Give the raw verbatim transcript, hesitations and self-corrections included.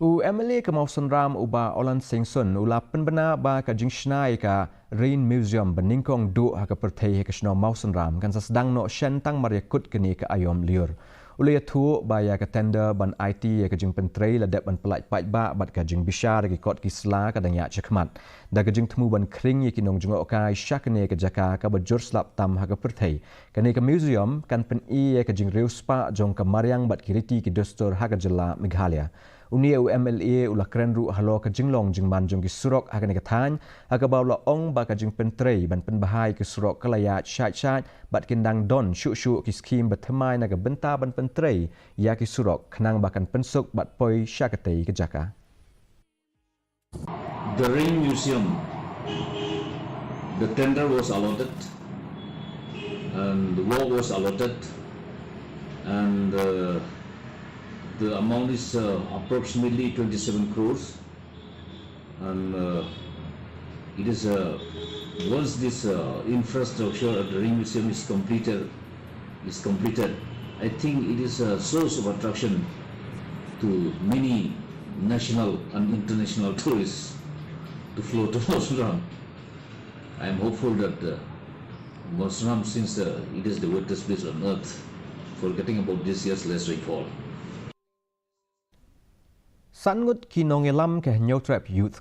U M L A ka Mawsynram u Bah Olan Singson u la pynbna ba ka jingshna ïa ka Rain Museum ba nyngkong duh ha ka pyrthei ha ka shnong Mawsynram kan sa sdang noh shen tang mar ïa kut kane ka aïom lyiur. U la ïathuh ba ïa ka tender ban aiti ïa ka jingpyntrei la dep ban pyllait paidbah bad ka jingbishar ïa ki kot ki sla ka dang ïaid shakhmat. Da ka jingthmu ban khring ïa ki nongjngohkai sha kane ka jaka kaba jur slap tam ha ka pyrthei, kane ka museum kan pyni ïa ka jingriewspah jong ka mariang bad ki riti ki dustur ha ka jylla Meghalaya. Une u M L A u la kren ruh halor ka jinglong jingman jong ki surok ha kane ka thaiñ, ha kaba u la ong ba ka jingpyntrei ban pynbha ïa ki surok ka la ïaid shait shait bad kin dang don shuh shuh ki skhim ba thymmai na ka bynta ban pyntrei ïa ki surok khnang ba kan pynsuk bad poi sha katei ka jaka. The Rain Museum, the tender was allotted and the work was allotted, and uh, the amount is uh, approximately twenty-seven crores. And uh, it is uh, once this uh, infrastructure at the Rain Museum is completed, is completed, I think it is a source of attraction to many national and international tourists to flow to Mawsynram. I am hopeful that uh, Mawsynram, since uh, it is the wettest place on earth, forgetting about this year's less rainfall. San ngut ki nongïalam ka Hynñiewtrep Youth